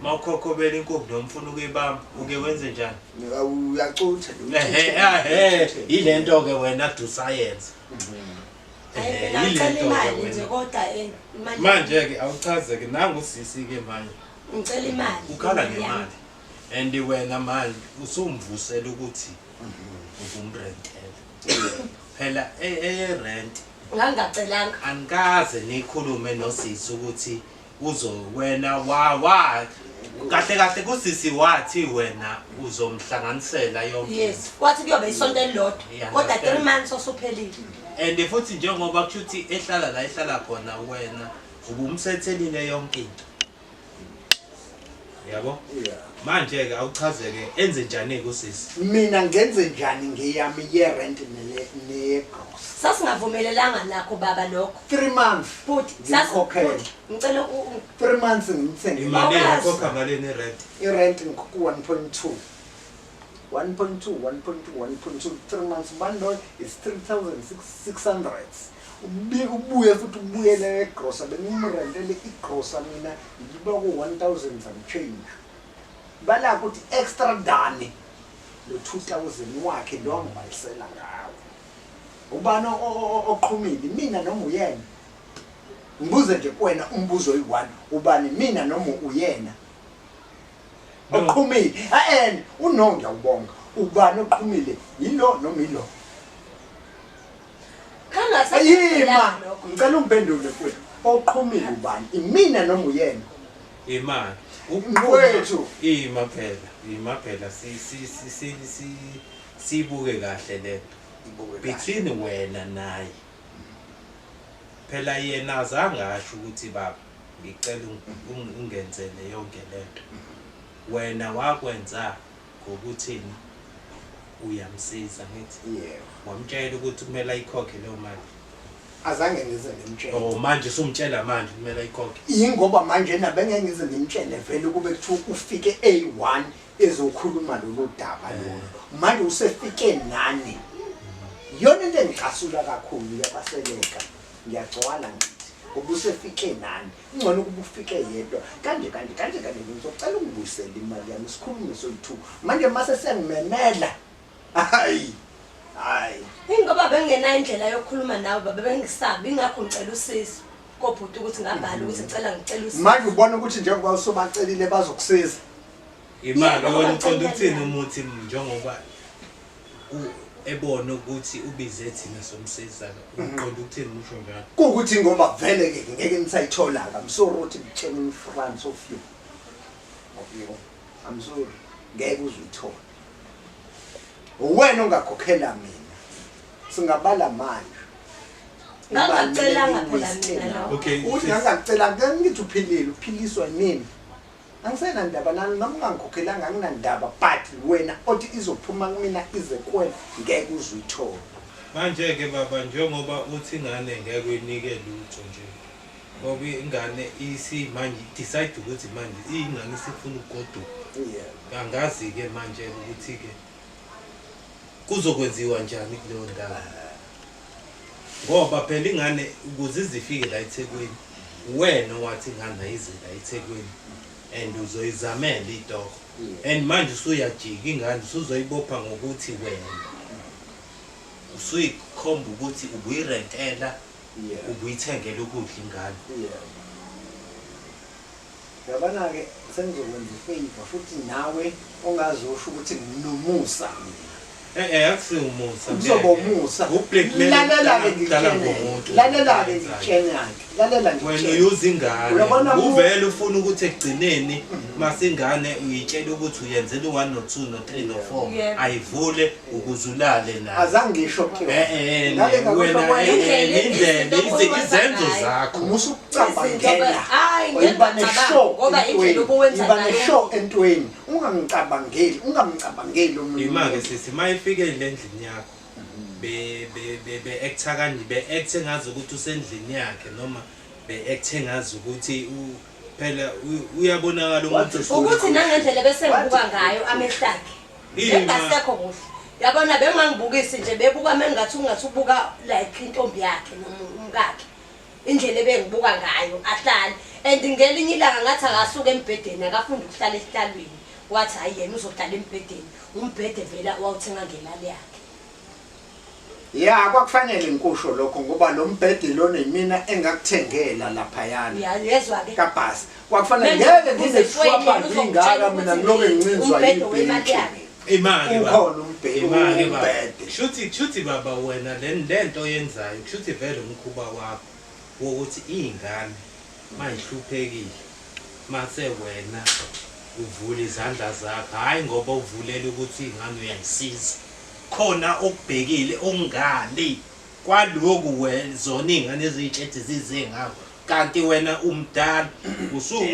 Mawukhokhobela inkukhu noma ufuna ukuyibamba, uke wenze njani? Uyacutha Ehhe, ehhe, yilento ke wena do science. Hayi Ehhe, mina ngicela yilento ke imali nje wena. kodwa imali. Manje ke awuchaze ke nangu sisi ke manje. Ngicela imali. Ukhala ngemali. And wena manje usumvusela ukuthi ubumrentela. Phela eye-rent Ngangingacelanga. angikaze nikhulume nosisi ukuthi uzo wena wa kahle kahle kusisi wathi wena uzomhlanganisela yonke. Yes, wathi kuyobe isonto elilodwa Yeah, kodwa understand. 3 months osuphelile. And futhi njengoba kusho ukuthi ehlala la ehlala khona wena ubumsethelile yonke into. Yabo? Yeah. Manje ke awuchazeke enze njani kusisi? Mina ngenze njani ngeyami ye-rent neye-gross? Sasingavumelelanga nakho baba lokho. 3 months. Futhi Ngikhokhele. ngicela 3 months ngimthenge. Imali Awukazi. ekhokha malini i-rent? I-rent ngikhokha 1.2. 1.2, 1.2, 1.2, 3 months bundle is 3,600. Ubuye futhi ubuyele egrosa bengimrentele igrosa mina ngiba ku 1,000 some change. Bala ukuthi extra done lo 2,000 wakhe lo angibhalisela ngawo. Ubani oqhumile mina noma uyena? Ngibuze nje kuwena umbuzo oyi-1, ubani mina noma uyena? Oqhumile. And uno ngiyawubonga. Ubani oqhumile? Yilo noma yilo? Yima, ngicela ungiphendule mfowethu. Oqhumile ubani? Imina noma uyena? Imali. Mfowethu. Ima phela, ima phela si si si si si sibuke kahle lento. Between wena naye. Phela yena azange asho ukuthi baba ngicela ungenzele yonke lento. Wena wakwenza ngokuthini uyamsiza ngithi. Yebo. Wamtshela ukuthi kumele ayikhokhe leyo mali. Azange ngize ngimtshele. Oh manje usumtshela manje kumele ayikhokhe. Yingoba manje nabengeke ngize ngimtshele vele ukube kuthiwa ufike A1 ezokhuluma lolu daba lolu. Manje usefike nani? Iyona into engicasula kakhulu yabaseleka. Ngiyagcwala ngithi ngoba usefike nani. Ngcono ukuba ufike yedwa. Kanje kanje kanje kanje ngizocela ungibuyisele imali yami sikhulume soyi-2. Manje mase sengimemela. Hayi. Hayi. Ingoba bengenayo indlela yokukhuluma nawe baba bengisabi ingakho ngicela usizo kobhuti ukuthi ngabhala ukuthi ngicela usizo. Manje ubona ukuthi njengoba usubacelile bazokusiza. Imali Yebo, wena uqonda bacela ukuthini imali. umuthi njengoba ebona ukuthi ubize thina somsiza uqonda ukuthini usho njalo. Kuwukuthi ngoba vele ke ngeke nisayithola ka. I'm sorry ukuthi ngitshela in front of you. Of you. I'm sorry. Ngeke uzuyithola. Wena ongakhokhela mina. Singabala manje. Ngangakucelanga phela mina lokho. Okay. Uthi ngangakucelanga ngeke ngithi uphilile, uphiliswa yini? Angisenandaba nani noma ungangikhokhelanga anginandaba but wena othi izophuma kumina ize kuwena ngeke uzuyithola. Manje ke baba njengoba uthi ingane ngeke uyinike lutho nje. Ngoba ingane isi manje decide ukuthi manje ingane isifuna ukugoduka. Yebo. Angazi ke manje ukuthi ke kuzokwenziwa njani kuleyo ndawo. Ngoba phela ingane ukuze izifike la eThekwini wena wathi ingane ayize la eThekwini and uzoyizamela itoho. And manje usuyajika ingane usuzoyibopha ngokuthi wena usuyikhomba ukuthi ubuyirentela ubuyithengela ukudla ingane. Yebo. Yabona ke sengizokwenza ifavor futhi nawe ongazosho ukuthi nginomusa mina. Akusiwumusa. Kuzoba umusa. Ublackmail. Lalela ke Dala ngikutshene. ngomuntu. Lalela ke ngikutshena-ke. Lalela Wena ngikutshene. uyuza ingane. Uyabona Uvele ufuna ukuthi ekugcineni masingane uyitshela ukuthi uyenzela u1 no 2 no 3 no 4 Yebo. ayivule ukuze ulale nayo. Azange ngisho ke. Ngake ngakusho Wena kwena. Indlela indlela izinto owenza izenzo ngayo. zakho. Musa ukucabangela. Hayi, ngeke Iba neshow ngoba indlela obuwenza Iba ngayo. neshow entweni. Ungangicabangeli, ungamcabangeli omunye. Ima-ke umuntu. sisi mayifike le ndlini yakho be be be be actor kanje be act ngazi ukuthi usendlini yakhe noma be act ngazi ukuthi phela uyabonakala umuntu Ukuthi nangendlela bese ngibuka ngayo amehlo akhe. Ima. Engasekho kuhle. Yabona bengangibukisi nje bebuka mengathi ungathi ubuka like intombi yakhe noma umkakhe. Indlela ebengibuka ngayo ahlale and ngelinye ilanga ngathi akasuka embhedeni akafunda ukuhlala esihlalweni. Wathi hayi yena uzohlala embhedeni. Umbhede vela wawuthenga ngemali yakhe. Ya kwakufanele ngikusho lokho ngoba lo mbhede lona yimina engakuthengela laphayana. Uyezwa ke? Kabhasi. Kwakufanele Manje ngeke nginesishwapha uzofwayela, ngingaka mina ngiloke ngincinzwa umbhede wemali yibhentshi. yakhe. Imali baba. Ukhona umbhede. Imali baba. Umbhede. Shuthi baba wena lento oyenzayo kushuthi vele umkhuba wakho wokuthi ingane mayihluphekile mase wena uvula izandla zakho hayi ngoba uvulela ukuthi ingane uyayisiza khona okubhekile ongali kwaloku zona ingane eziyitshethi zize ngakho kanti wena umdala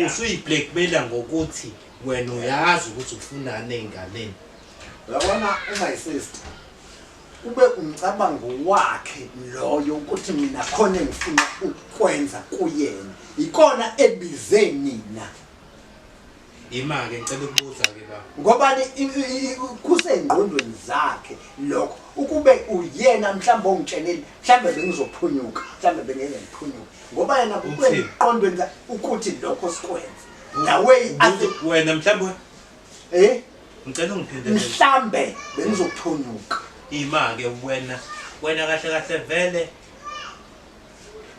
usuyiblackmaila ngokuthi wena uyazi ukuthi ufunani ey'nganeni. Uyabona my sister ube umcabango wakhe loyo ukuthi mina khona engifuna ukwenza kuyena ikona ebize nina. Ima-ke ngicela ukubuza-ke baba. Ngoba kusengqondweni zakhe lokho ukube uyena mhlawumbe ongitshenile mhlawumbe bengizophunyuka mhlawumbe bengeke ngiphunyuke ngoba yena kuqondweni zakhe ukuthi lokho sikwenze. The way wena mhlawumbe ngicela ungiphindele mhlambe bengizophunyuka. Ima-ke wena kahle kahle vele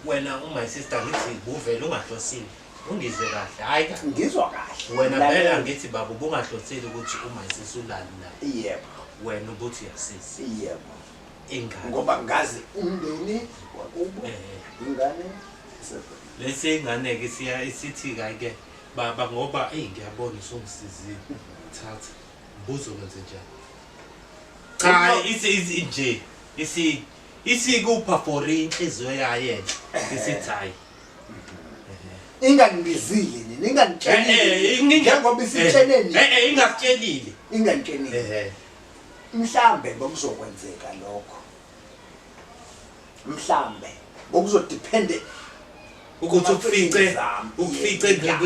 wena my sister ngithi buvele ungahlosile. Ungizwe kahle hayi ka ngizwa kahle wena vele angithi baba ubungahlosile ukuthi uma isisulani naye. Yebo. Wena ubuthi uyasiza. Yebo. Ingane ngoba ngazi umndeni wakubo ingane Lesi ingane-ke siya isithi ke baba ngoba eyi ngiyabona usungisizile. Thatha. Mbuzo kwenze njani? Cha isi nje isi isikupha for inhliziyo yayo yena. Isithi hayi. Ingangibizile nina, ingangitshelile. Njengoba isitshele nina. Ingakutshelile. Ingangitshelile. Mhlambe bokuzokwenzeka lokho. Mhlambe bokuzodepende ukuthi ukufice ukufice yebo.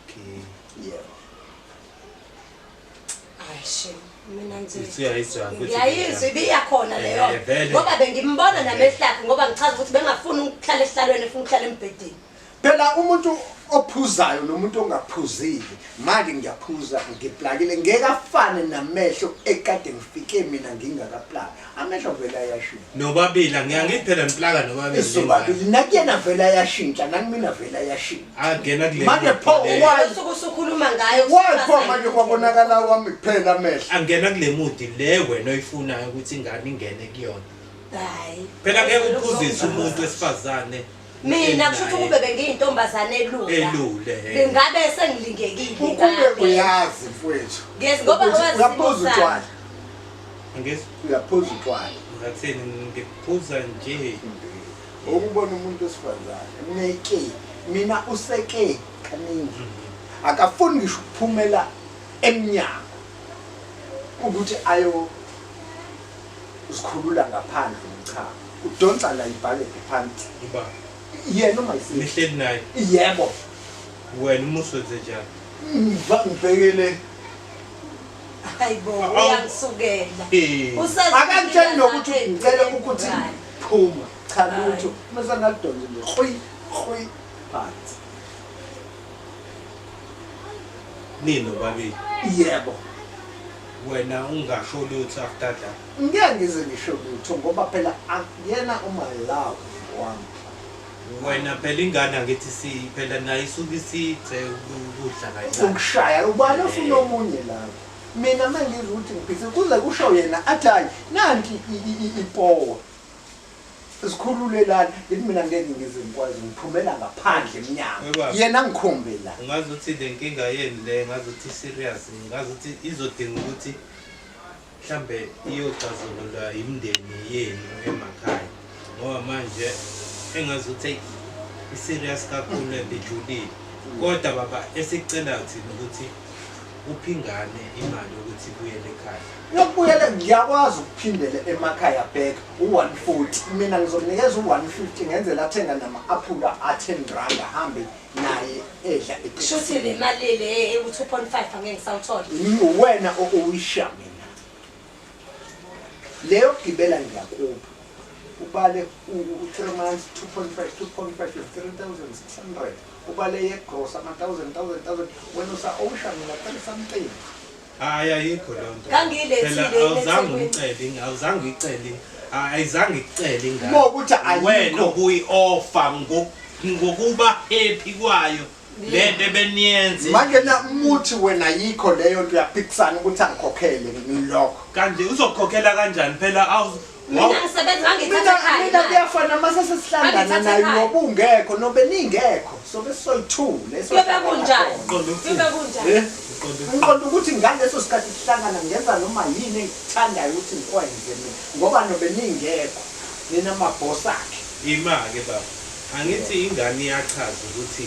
Okay. Yebo. Ayi mina nje. Usuyayizwa ukuthi Ngiyayizwa ibiyakhona leyo. Vele. Ngoba bengimbona namehlo akhe ngoba ngichaza ukuthi bengafuni ukuhlala esihlalweni efuna ukuhlala embhedeni. Phela umuntu ophuzayo nomuntu ongaphuzile, manje ngiyaphuza ngiplakile ngeke afane namehlo ekade ngifike mina ngingakaplaki. Amehlo vele ayashintsha. Nobabili angithi phela ngiplaka nobabili. Sobabili nakuyena vele ayashintsha nakumina vele ayashintsha. Angena kule. Manje pho why Usuke usukhuluma ngayo. Why pho manje kwabonakala wami kuphela amehlo? Angena kule mood le wena oyifunayo ukuthi ingane ingene kuyona. Hayi. Phela ngeke uphuzise umuntu wesifazane. Mina kusho ukuthi ukube bengiyintombazane elula. Elule. Bengabe sengilingekile. Ukube uyazi mfowethu. Ngezi ngoba wazi. Uyaphuza utshwala. Ngezi uyaphuza utshwala. Ngathini ngiphuza nje. Ukubona umuntu wesifazane neke mina useke kaningi. Akafuni ngisho ukuphumela emnyango ukuthi ayo usikhulula ngaphandle umchamo. Udonsa la ibhakede phansi. Uba yena uma isithi nihleli naye. Yebo. Wena umuswenze njani? Ngibhekele. Hayibo uyangisukela. Akangitsheli nokuthi ngicela ukuthi phuma. Cha lutho. Mase ngalidonsa nje. Khwi khwi phansi. Nino babili. Yebo. Wena ungasho lutho after that. Ngeke ngize ngisho lutho ngoba phela akuyena uma love wami. Wena phela ingane angithi si phela nayo isuke isithe ukudla kancane. Ukushaya ubani ofuna omunye lapho. Mina mangizwa ukuthi ngiphise kuze kusho yena athi hayi nanti ipowa. Sikhululelana ngithi mina ngeke ngize ngikwazi ngiphumela ngaphandle emnyango. Yena ngikhombe la. Ungazi ukuthi le nkinga yeni le ngazi ukuthi serious ngazi ukuthi izodinga ukuthi mhlambe iyoxazululwa imindeni yenu emakhaya ngoba manje engazi ukuthi i-serious kakhulu ebijulile kodwa baba esicela thina ukuthi uphingane imali ukuthi ibuyele ekhaya. Yokubuyela ngiyakwazi ukuphindela emakhaya back u140 mina ngizomnikeza u150 ngenzela athenga nama-aphula a10 rand ahambe naye edla etekisini. Shuthi le mali le ewu-2.5 angeke ngisawuthola. Wena owisha mina. Leyo gibela ngiyakupha. Ubale u-3 months 2.5 2.5 is 3600. Ubale yegross ama 1000 1000 1000 wena usa-owusha mina 3 something. Hayi ayikho leyo nto. Ngangilethile awuzange umcele, awuzange uyicele. Ayizange ikucele ingane. Ngokuthi ayikho. Wena ubuyi-offer ngokuba happy kwayo lento ebeniyenze. Manje na muthi wena yikho leyo nto uyaphikisana ukuthi angikhokhele ngilokho. Kanje uzokhokhela kanjani phela awu Mina ngisebenza ngangithatha ekhaya. Mina kuyafana mase sesihlangana naye ngoba ungekho nobe ningekho sobe soyi-2 leso. Kuyobe kunjani? Kuyobe kunjani? Ngiqonda ukuthi ngaleso sikhathi sihlangana ngenza noma yini engithandayo ukuthi ngikwenze mina ngoba nobe ningekho nina maboss akhe. Ima-ke baba. Angithi ingane iyachaza ukuthi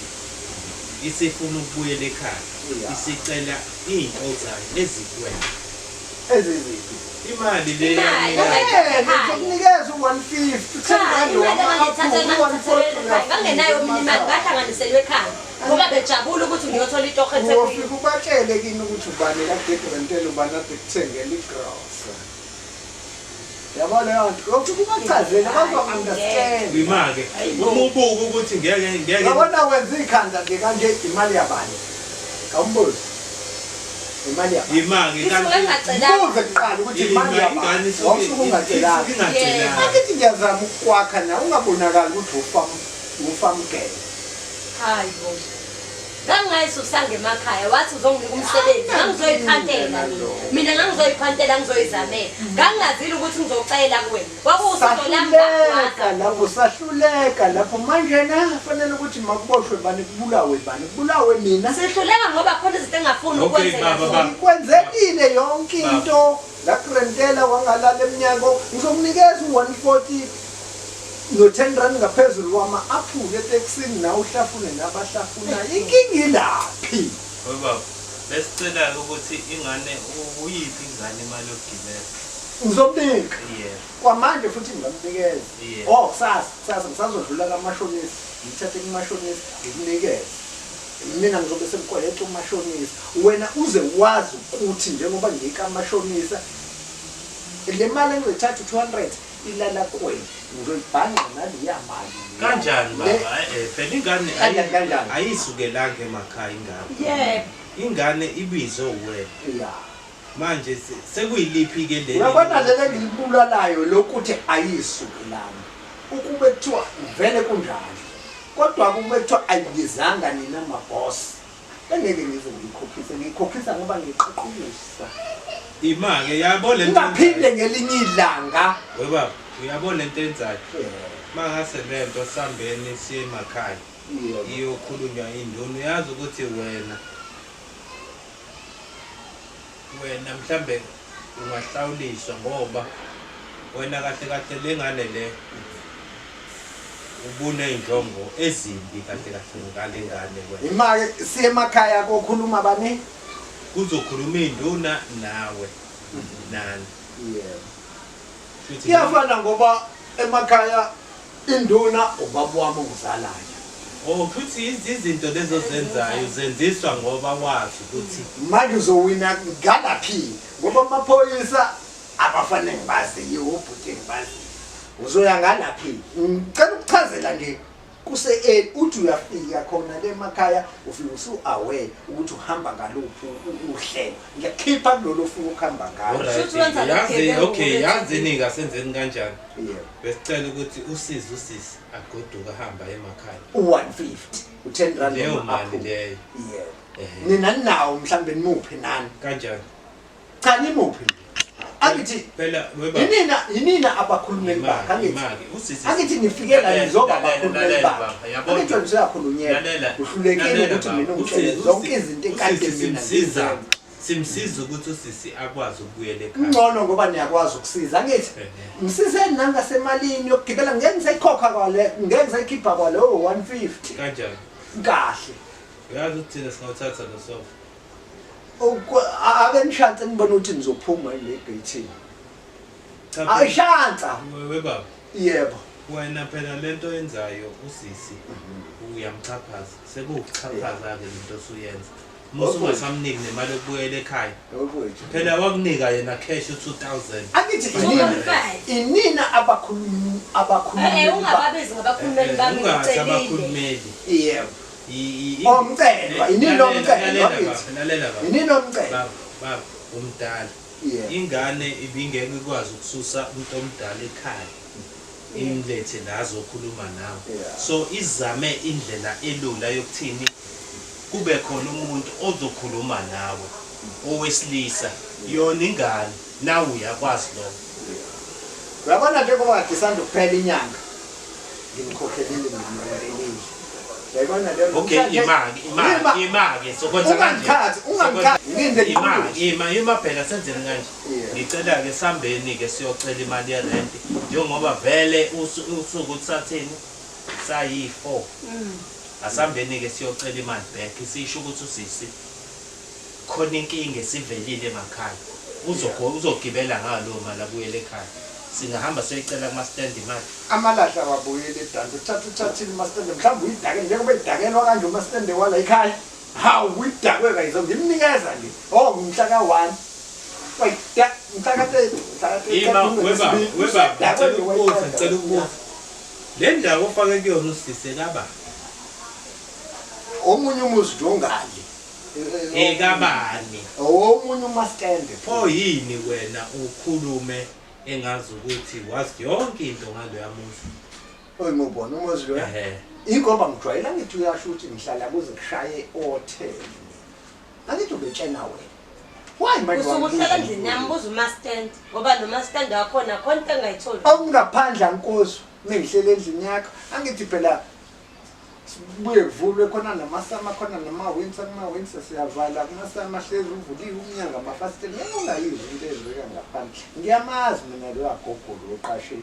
isifuna ukubuyela ekhaya. Isicela izinto zayo ezikwena. Eziziphi? Imali le. Ngizokunikeza u150 Cha, imali engangiyithatha ngangithathelwe ngangenayo mina imali ngahlanganiselwe ekhaya. Ngoba bejabula ukuthi ngiyothola itoho eThekwini. Wofika ubatshele kini ukuthi ubani kade grantele ubani ade kuthengela igrosa. Yabo leyo nto. Wofika ubachazele bazo-understand. Ima-ke. Uma ubuka ukuthi ngeke ngeke. Yabona wenza ikhanda nje kanje imali yabani? Awumbuzi. Imali yabani? Ima-ke Isuke engacelanga. Mbuze kuqala ukuthi imali yabani. Wawusuke ungacelanga. Ingacelanga. Akithi ngiyazama ukukwakha na ungabonakali ukuthi ufamgele. Hayi bo. Ngangingayisusanga emakhaya, wathi uzonginika umsebenzi, ngangizoyiphantela mina. Mina ngangizoyiphantela ngizoyizamela. Ngangingazile ukuthi ngizocela kuwena. Kwakuwusizo lami Sahluleka ngakwazi. lapho, sahluleka lapho. Manje na fanele ukuthi makuboshwe bani, kubulawe bani, kubulawe mina. Sihluleka ngoba khona izinto engafuni Okay, ukwenzela baba, zona. baba. Ngikwenzekile yonke into, ngakurentela wangalala emnyango, ngizokunikeza u-140 no-10 rand ngaphezulu kwama-aphula etekisini, nawe uhlafune nabahlafunayo. Inkinga ilaphi? We baba, besicela ukuthi ingane uyiphi ingane imali yokugibela? Ngizomnika. Yebo. Kwamanje futhi ngingamnikeza. Yeah. Oh, kusasa, kusasa ngisazodlula kamashonisa, ngithathe kumashonisa ngikunikeze. Mina ngizobe sengikweleta umashonisa. Wena uze wazi ukuthi njengoba ngikamashonisa le mali engizoyithatha u-200 ilala kuwena, ngizoyibhanqa naleya mali. Kanjani Le- baba? Phela ingane Kanjani, kanjani? ayisukelanga emakhaya ingane. Yebo. Ingane ibizwe wena. Ya. Manje sekuyiliphi ke leli? Uyabona leli engilibulalayo lokuthi ayisukelanga. Ukube kuthiwa vele kunjalo. Kodwa kube kuthiwa ayibizanga nina mabhosi. Bengeke ngize ngiyikhokhise, ngiyikhokhisa ngoba ngiqhuqhusa. Ima-ke yabo le nto Ungaphinde ngelinye ilanga. We baba, uyabona lento enzayo. Mangase lento sambeni siye emakhaya. Yebo. Iyokhulunywa induna, uyazi ukuthi wena mhlambe ungahlawuliswa ngoba wena kahle kahle lengane le ubuney'njongo ezimbi kahle kahle ngale ngane wena. Ima-ke siye emakhaya kokhuluma bani? Kuzokhuluma induna nawe nani. Yebo. Futhi Kuyafana ngoba emakhaya induna ubaba wami ongizalayo. Oh, futhi izinto lezo zenzayo zenziswa ngoba wazi ukuthi manje uzowina ngalaphi ngoba amaphoyisa abafanele ngibaziyo, ubhuti ngibaziyo. Uzoya ngalaphi? Ngicela ukuchazela nje kuse uthi uyafika khona le emakhaya ufika usu-aware ukuthi uhamba ngaluphi uhlelo. Ngiyakhipha kulolu ofuna ukuhamba ngalo. Alright, Shuthi wenza yazi lokhu okay, ebeku- yazi nika senzeni kanjani? Yebo. Besicela ukuthi usize usisi agoduke ahamba emakhaya. U-150, u-10 rand Leyo mali wama-apple. leyo. Yebo. Ehhe. Nina ninawo mhlambe nimuphi nani? Kanjani? Cha nimuphi. Angithi Phela weba yinina abakhulumeli bakhe angithi. imali usisi Angithi nifike la Lalela, nizoba lalela, abakhulumeli lalela, bakhe. baba, yabona. Angithi wena usuyakhulunyelwa. Lalela, Uhlulekile lalela, ukuthi baba. mina ungitshele Usisi- zonke izinto ekade usisi mina simsiza ngizenza. simsiza ukuthi usisi akwazi ukubuyela ekhaya. Ngcono ngoba niyakwazi ukusiza angithi. Ehhe. Msizeni nangasemalini yokugibela ngeke ngisayikhokha kwale, ngeke ngisayikhipha kwaleyo 150. Kanjani? Kahle. Uyazi ukuthi thina singawuthatha lo sofa. Ake nishanse nibone ukuthi nizophuma le gate. Cha phela- Ayishansa. We baba, Yebo. wena phela lento oyenzayo usisi uyamxhaphaza. Sekuwukuxhaphaza ke lento osuyenza. Musu ungasamniki nemali yokubuyela ekhaya. Okwethu. Phela wakunika yena cash u2000. Angithi Two inina point five. inina abakhulumi abakhulumi. Ungababizi ngabakhulumeli bami Ungathi ngicelile. abakhulumeli. Yebo. Omcelwa, inini omcelwa, Lalela angithi? baba, lalela baba. Inini omcelwa? Baba, baba, umdala. Yebo. Ingane ibingeke ikwazi ukususa umuntu omdala ekhaya. Imlethe la azokhuluma nawe. Yeah. So izame indlela elula yokuthini kube khona umuntu ozokhuluma nawe owesilisa yona ingane nawe uyakwazi lokho. Uyabona njengoba kade isanda kuphela inyanga. Ngimkhokhelile ngimrentelile. Uyayibona leyo? Okay, Namhlanje- imaki, imaki, imaki sokwenza kanje. Ungangikhathi, ungangikhathi. Ngilinde Imaki, ngikhulume. ima, ima phela senzeni kanje. Yeah. Ngicela ke sambeni ke siyocela imali ye-rent njengoba vele usuku uthatheni sayi-4. Asambeni ke siyocela imali back sisho ukuthi usisi khona inkinga esivelile emakhaya. Uzogibela ngalowo mali abuyele ekhaya. Singahamba siyoyicela kuma-stand imali. Amalahla awabuyeli edanda. Uthatha uthathile umasitende mhlawumbe uyidake njengoba idakelwa kanje umasitende wala ekhaya. Hawu uyidakwe kayizo ngimnikeza nje. Oh ngimhla ka-1. Wayida mhla ka-30, mhla ka-30. Ima weba weba ngicela ukubuza ngicela ukubuza. Le ndawo ofake kuyona usisi ekabani? Omunye umuzi nje ongali. Ekabani? Omunye umasitende. Pho yini wena ukhulume engazi ukuthi wazi yonke into ngaloya muzi? Oy ngubona umuzi lo. Ehhe. Ingoba ngijwayela ngithi uyasho ukuthi ngihlala kuze kushaye o-10. Angithi ubetshena wena. Why manje Usuke wangibuza uhlala endlini yami buza umastand ngoba lo mastand wakhona khona into engayitholi. Okungaphandle angikuzwa mengihleli endlini yakho angithi phela kubuye kuvulwe khona namasama khona namawinsa kumawinsa siyavala kumasama hlezi uvuliwe umnyango amafasitela ngeke ungayizwa into eyenzeka ngaphandle ngiyamazi mina lo agogolo oqashe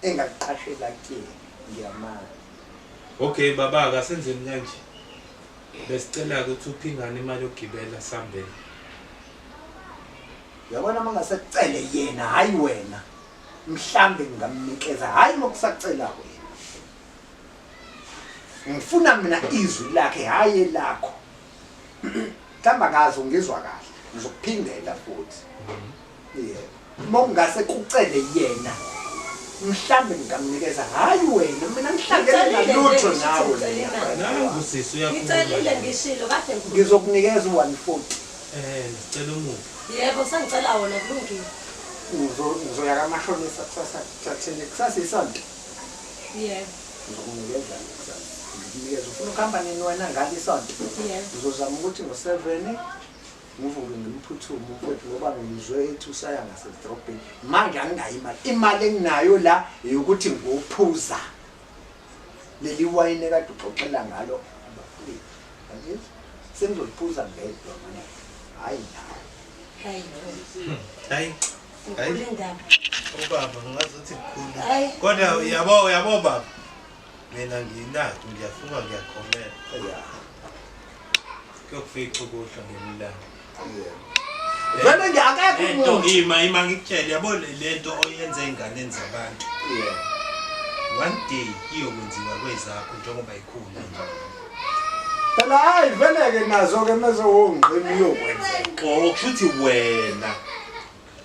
engakuqashela kuyena ngiyamazi. Okay baba akasenzeni kanje. Besicela ukuthi uphe ingane imali yokugibela sambeni. Uyabona uma ngasekucele yena hhayi wena mhlambe ngingamnikeza hhayi mokusacela wena. Ngifuna mina izwi lakhe hhayi elakho. Mhlawumbe akazi ungizwa kahle ngizokuphindela futhi. Yebo. Uma kungase kucele yena mhlambe ngingamnikeza hhayi wena mina ngihlangene Ngicelile nalutho nje, nawe ngicela mina. imali. Nangu sisi uyakhuluma. Ngicelile ngishilo kade ngikhuluma. Ngizokunikeza u-140. Sicela umuphi. Yebo sengicela wona kulungile. Ngizoya kamashonisa kusasa kuthatheni kusasa isonto. Yebo. Ngizokunikeza kusasa. Ngikunikeza ufuna ukuhamba nini wena ngalo isonto? Yebo. Ngizozama ukuthi ngo-7 ngivuke ngimphuthume umfowethu ngoba ngizwe ethi usaya ngasedrobheni. Manje anginayo imali. Imali enginayo la eyokuthi ngophuza leli wayini ekade uxoxela ngalo abafowethu. Yangizwa? Sengizoliphuza ngedwa manje. Hhayi nawe. Hayi. Hayi. Inkulu indaba. Ubaba ngazuthi kukhulu. Hayi. Kodwa uyabo uyabo baba. Mina nginakho ngiyafunga ngiyakhomela. Yeah. Kuyokufica ukuhlwa ngemilanga. Yeah. Vele nje akekho Lento umuntu. ima ngikutshele yabo lento oyenza enganeni zabantu. Yeah. One day iyokwenziwa kwezakho njengoba ikhula nje. Phela hayi vele ke nazo ke mase wongqini uyokwenzeka. Oh kushuthi wena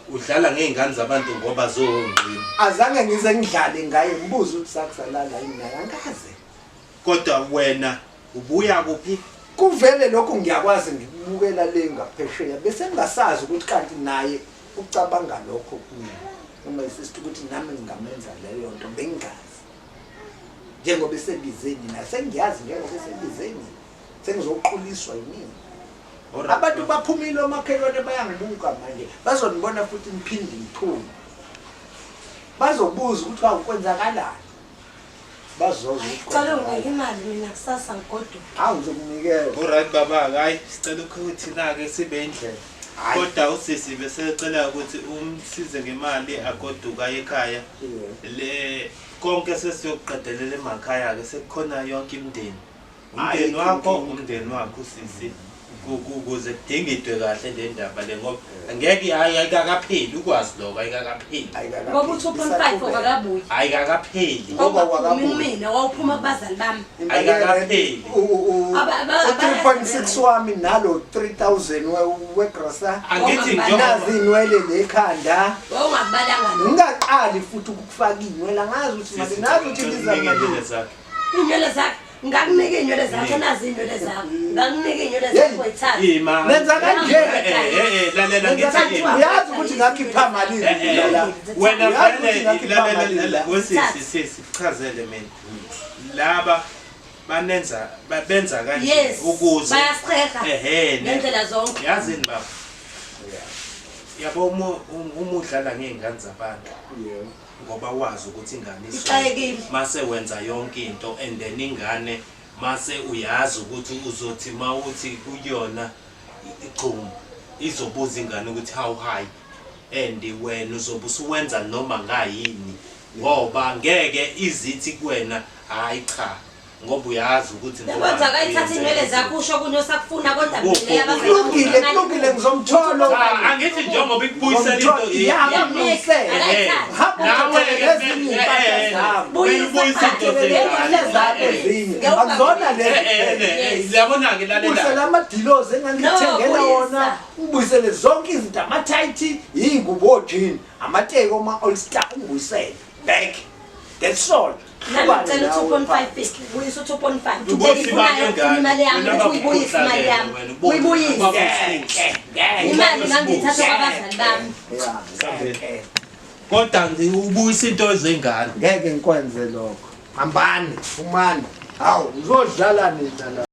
udlala ngey'ngane zabantu ngoba zowongqini. Azange ngize ngidlale ngaye ngibuze ukuthi sakusalala yini naye angikaze. Kodwa wena ubuya kuphi? Kuvele lokhu ngiyakwazi ngikubukela le ngaphesheya bese ngingasazi ukuthi kanti naye ucabanga lokho kumina. Uma isister ukuthi nami ngingamenza leyo nto bengingazi. Njengoba esebize nina sengiyazi njengoba esebize nina sengizoquliswa yimina. Alright, Abantu baphumile omakhelwane bayangibuka manje bazonibona futhi ngiphinde ngiphume. Bazobuza ukuthi hawu kwenzakalani. Bazozwa ukuthi Cela unginike kwenzakalani. imali mina kusasa ngigoduke. Hawu ngizokunikeza. Alright baba, hayi sicela ukuthi thina-ke sibe indlela. Hhayi. Kodwa usisi besecela ukuthi umsize ngemali agoduka aye ekhaya. Yeah. Le konke sesiyokuqedelela emakhaya ke sekukhona yonke imindeni. Hhayi, Umndeni wakho, inkinga. umndeni wakho usisi ukuze kudingidwe kahle le ndaba le ngoba angeke hayi ayikakapheli ukwazi lokho ayikakapheli. Ayikakapheli. Ngoba u-2.5 akakabuyi. Ayikakapheli. Ngoba Wawungaphumi wakabuyi. kumina wawuphuma kubazali bami. Imali Ayikakapheli. U-3.6 wami nalo 3000 wegrosa. Angithi Wawungabalanga. njengoba Nazi inwele lekhanda. Wawungabalanga lokho. Ngingaqali futhi ukufaka inwele angazi ukuthi mali nazi ukuthi ibiza Unike malini. iy'nwele zakhe. Iy'nwele zakhe ngakunika iy'nwele zakho nazi iy'nwele zakho. Ngakunika iy'nwele zakho wayithatha. Ima. Nenza kanje. Lalela Nenza ngithi kanje. ima. Uyazi ukuthi ngakhipha malini mina la. Wena Uyazi ukuthi vele ngakhipha lalela malini la. wesisi sisi kuchazele mina. Laba banenza benza kanje Yes. ukuze Bayasiheha. ehe Ngendlela zonke. Yazini baba. Yabo uma uma udlala ngey'ngane zabantu Yeah. ngoba wazi ukuthi ingane Ixakekile. mase wenza yonke into and then ingane mase uyazi ukuthi uzothi mawuthi kuyona ichuma izobuza ingane ukuthi how high and wena uzobe usuwenza noma ngayini ngoba ngeke izithi kuwena hayi cha ngoba uyazi ukuthi ngoba Kodwa akayithatha iy'nwele zakho usho kunye osakufuna kodwa mina yabazali bami Kulungile kulungile ngizomthola. Cha, angithi njengoba ikubuyisela into Yabuyisela. Akayithathi. Nawe Ezinye iy'mpahla zami. ubuyisa into Iy'mpahla zami ezinye. Akuzona lezi. Yabona-ke Ubuyisele lalela amadilozi engangithengela No, buyisa. wona. Ubuyisele zonke izinto amathayithi, iy'ngubo ojini, amateki oma-all star ungibuyisele. Back. That's all. Nami Hlukane ngicela nawe, u-2.5 fix. Buyisa u-2.5. Ubuyisa imali Ngifuna yengane. imali yami Wena ukuthi uyibuyise imali yami. wena, Uyibuyise. ubaba Ngeke, ngeke. Imali ngangiyithatha kwabazali bami. Yeah, ngeke. Kodwa ubuyisa into zengane. Ngeke ngikwenze lokho. Hambani, phumani. Hawu, uzodlala nina la.